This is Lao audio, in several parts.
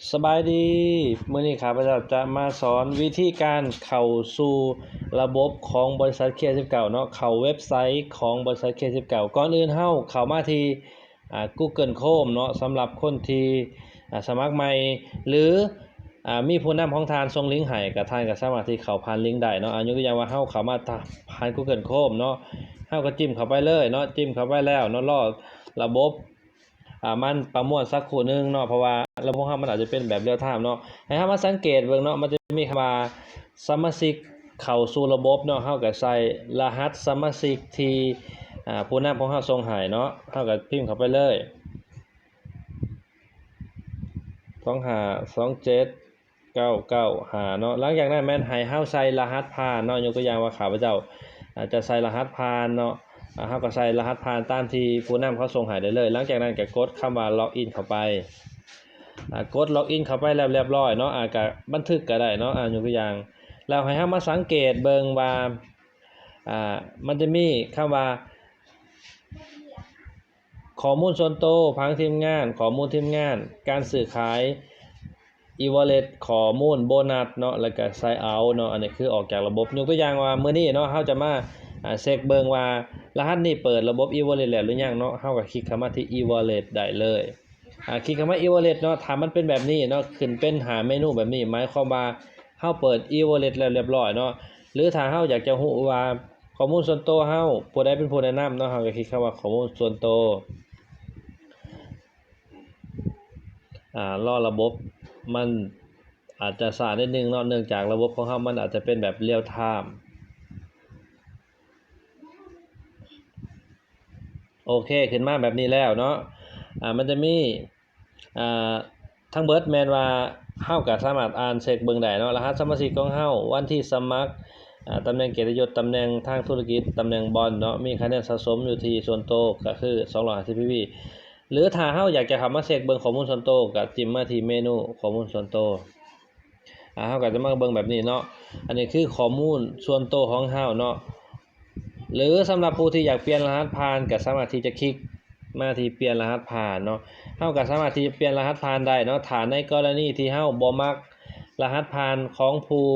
ສະບາຍດີ, ມື້ນີ້ຂ້າພະເຈົ້າຈະມາສອນວິທີການເຂົ້າສູ່ລະບົບຂອງບໍລິສັດເຄສິບເກົ້າເນາະ, ເຂົ້າເວັບໄຊຂອງບໍລິສັດເຄສິບເກົ້າ. ກ່ອນອື່ນເຮົາເຂົ້າມາທີ່ ອ່າ Google Chrome ເນາະ, ສຳລັບຄົນທີ່ ອ່າ ສະໝັກໃໝ່ ຫຼື ອ່າ ມີຜູ້ນຳຂອງທ່ານສົ່ງລິງໃຫ້ ກໍທ່ານກໍສາມາດທີ່ເຂົ້າຜ່ານລິງໄດ້ເນາະ. ອ່າ ຍົກຕົວຢ່າງວ່າເຮົາເຂົ້າມາຜ່ານ Google Chrome ເນາະ, ເຮົາກໍຈິ້ມເຂົ້າໄປເລີຍເນາະ, ຈິ້ມເຂົ້າໄປແລ້ວເນາະ, ລໍລະບົບ ອ່າ ມັນປະມວນສັກຄູ່ໜຶ່ງເນາະ, ເພາະວ່າລະບົບຂອງເຮົາມັນອາດຈະເປັນແບບ real time ເນາະ. ໃຫ້ເຮົາມາສັງເກດເບິ່ງເນາະ, ມັນຈະມີຄຳວ່າ ສະມາຊິກເຂົ້າສູ່ລະບົບເນາະ, ເຮົາກໍໃສ່ລະຫັດສະມາຊິກທີ່ ອ່າ ຜູ້ນຳຂອງເຮົາສົ່ງໃຫ້ເນາະ, ເຮົາກໍພິມເຂົ້າໄປເລີຍ ສອງຫ້າສອງເຈັດເກົ້າເກົ້າຫ້າເນາະ. ຫຼັງຈາກນັ້ນແມ່ນໃຫ້ເຮົາໃສ່ລະຫັດຜ່ານເນາະ, ຍົກຕົວຢ່າງວ່າຂ້າພະເຈົ້າ ອາ ຈະໃສ່ລະຫັດຜ່ານເນາະ, ອາ ເຮົາກໍໃສ່ລະຫັດຜ່ານຕາມທີ່ຜູ້ນຳເຂົາສົ່ງໃຫ້ໄດ້ເລີຍ. ຫຼັງຈາກນັ້ນກໍກົດຄຳວ່າ log in ເຂົ້າໄປ, ອາ ກົດ log in ເຂົ້າໄປແລ້ວຮຽບຮ້ອຍເນາະ, ອາ ກະບັນທຶກກໍໄດ້ເນາະ, ອາ ຍົກຕົວຢ່າງ ແລ້ວໃຫ້ເຮົາມາສັງເກດເບິ່ງວ່າ ອາ ມັນຈະມີຄຳວ່າ ຂໍ້ມູນສ່ວນໂຕ, ຜັງທີມງານ, ຂໍ້ມູນທີມງານ, ການຊື້ຂາຍ, e-wallet, ຂໍ້ມູນໂບນັດເນາະ, ແລ້ວກໍ sign out ເນາະ, ອັນນີ້ຄືອອກຈາກລະບົບ. ຍົກຕົວຢ່າງວ່າມື້ນີ້ເນາະ, ເຮົາຈະມາ ອາ ເຊັກເບິ່ງວ່າລະຫັດນີ້ເປີດລະບົບ e-wallet ແລ້ວຫຼືຍັງເນາະ, ເຮົາກໍຄລິກເຂົ້າມາທີ່ e-wallet ໄດ້ເລີຍ. ອາ ຄລິກເຂົ້າມາ e-wallet ເນາະ, ຖ້າມັນເປັນແບບນີ້ເນາະ, ຂຶ້ນເປັນຫ້າເມນູແບບນີ້, ໝາຍຄວາມວ່າເຮົາເປີດ e-wallet ແລ້ວຮຽບຮ້ອຍເນາະ. ຫຼືຖ້າເຮົາຢາກຈະຮູ້ວ່າ ຂໍ້ມູນສ່ວນໂຕເຮົາ ຜູ້ໃດເປັນຜູ້ແນະນຳເນາະ, ເຮົາກໍຄລິກຄຳວ່າຂໍ້ມູນສ່ວນໂຕ. ອາ ລໍລະບົບ ມັນອາດຈະຊ້ານິດໜຶ່ງເນາະ, ເນື່ອງຈາກລະບົບຂອງເຮົາມັນອາດຈະເປັນແບບ real time. ໂອເຄ, ຂຶ້ນມາແບບນີ້ແລ້ວເນາະ, ອາ ມັນຈະມີ ອ່າ ທັງເບິດແມ່ນວ່າເຮົາກໍສາມາດອ່ານເຊັກເບິ່ງໄດ້ເນາະ, ລະຫັດສະມາຊິກຂອງເຮົາ, ວັນທີສະໝັກ, ອ່າ ຕຳແໜ່ງກຽດຕິຍົດ, ຕຳແໜ່ງທາງທຸລະກິດ, ຕຳແໜ່ງບ່ອນເນາະ, ມີຄະແນນສະສົມຢູ່ທີ່ສ່ວນໂຕກໍຄືສອງຮ້ອຍຫ້າສິບ ພີບີ. ຫຼືຖ້າເຮົາຢາກຈະເຂົ້າມາເຊັກເບິ່ງຂໍ້ມູນສ່ວນໂຕ, ກໍຈິ້ມມາທີ່ເມນູຂໍ້ມູນສ່ວນໂຕ. ອາ ເຮົາກໍຈະມາເບິ່ງແບບນີ້ເນາະ, ອັນນີ້ຄືຂໍ້ມູນສ່ວນໂຕຂອງເຮົາເນາະ. ຫຼືສຳລັບຜູ້ທີ່ຢາກປ່ຽນລະຫັດຜ່ານ ກໍສາມາດທີ່ຈະຄລິກມາທີ່ປ່ຽນລະຫັດຜ່ານເນາະ, ເຮົາກໍສາມາດທີ່ຈະປ່ຽນລະຫັດຜ່ານໄດ້ເນາະ. ຖ້າໃນກໍລະນີທີ່ເຮົາບໍ່ມັກລະຫັດຜ່ານຂອງຜູ້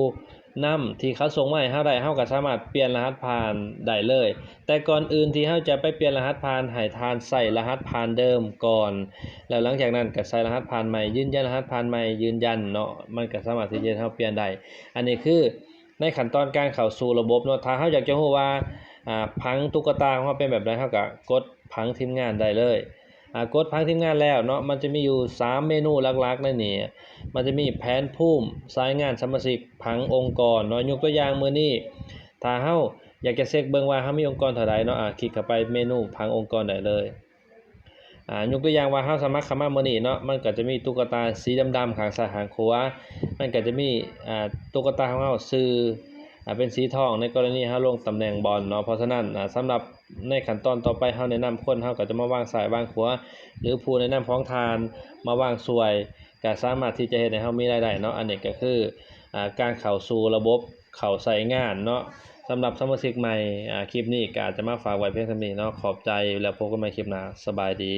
ນຳທີ່ເຂົາສົ່ງມາໃຫ້ເຮົາໄດ້, ເຮົາກໍສາມາດປ່ຽນລະຫັດຜ່ານໄດ້ເລີຍ. ແຕ່ກ່ອນອື່ນທີ່ເຮົາຈະໄປປ່ຽນລະຫັດຜ່ານ, ໃຫ້ທ່ານໃສ່ລະຫັດຜ່ານເດີມກ່ອນ, ແລ້ວຫຼັງຈາກນັ້ນກໍໃສ່ລະຫັດຜ່ານໃໝ່, ຢືນຢັນລະຫັດຜ່ານໃໝ່, ຢືນຢັນເນາະ, ມັນກໍສາມາດທີ່ຈະເຮັດໃຫ້ເຮົາປ່ຽນໄດ້. ອັນນີ້ຄື ໃນຂັ້ນຕອນການເຂົ້າສູ່ລະບົບເນາະ, ຖ້າເຮົາຢາກຈະຮູ້ວ່າ ອາ ຜັງຕຸກກະຕາຂອງເຮົາເປັນແບບໃດ, ເຮົາກໍກົດຜັງທີມງານໄດ້ເລີຍ. ອາ ກົດຜັງທີມງານແລ້ວເນາະ, ມັນຈະມີຢູ່ສາມເມນູຫຼັກໆໃນນີ້, ມັນຈະມີແຜນພູມ, ສາຍງານສະມາຊິກ, ຜັງອົງກອນເນາະ. ຍົກຕົວຢ່າງມື້ນີ້ ຖ້າເຮົາຢາກຈະເຊັກເບິ່ງວ່າເຮົາມີອົງກອນເທົ່າໃດເນາະ, ອາ ຄລິກເຂົ້າໄປເມນູຜັງອົງກອນໄດ້ເລີຍ. ອາ ຍົກຕົວຢ່າງວ່າເຮົາສະໝັກເຂົ້າມາມື້ນີ້ເນາະ, ມັນກໍຈະມີຕຸກກະຕາສີດຳໆຂ້າງຊ້າຍຂ້າງຂວາ, ມັນກໍຈະມີ ອາ ຕຸກກະຕາຂອງເຮົາຊື່ ອາ ເປັນສີທອງ ໃນກໍລະນີເຮົາລົງຕຳແໜ່ງບ່ອນເນາະ. ເພາະສະນັ້ນ ອາ ສຳລັບໃນຂັ້ນຕອນຕໍ່ໄປ ເຮົາແນະນຳຄົນ ເຮົາກໍຈະມາວາງຊ້າຍວາງຂວາ ຫຼືຜູ້ແນະນຳຂອງທ່ານມາວາງຊ່ວຍ ກໍສາມາດທີ່ຈະເຮັດໃຫ້ເຮົາມີລາຍໄດ້ເນາະ. ອັນນີ້ກໍຄື ອາ ການເຂົ້າສູ່ລະບົບ ເຂົ້າໃຊ້ງານເນາະ ສຳລັບສະມາຊິກໃໝ່. ອາ ຄລິບນີ້ກໍອາດຈະມາຝາກໄວ້ພຽງສ່ຳນີ້ເນາະ. ຂອບໃຈ ແລ້ວພົບກັນໃໝ່ຄລິບໜ້າ. ສະບາຍດີ.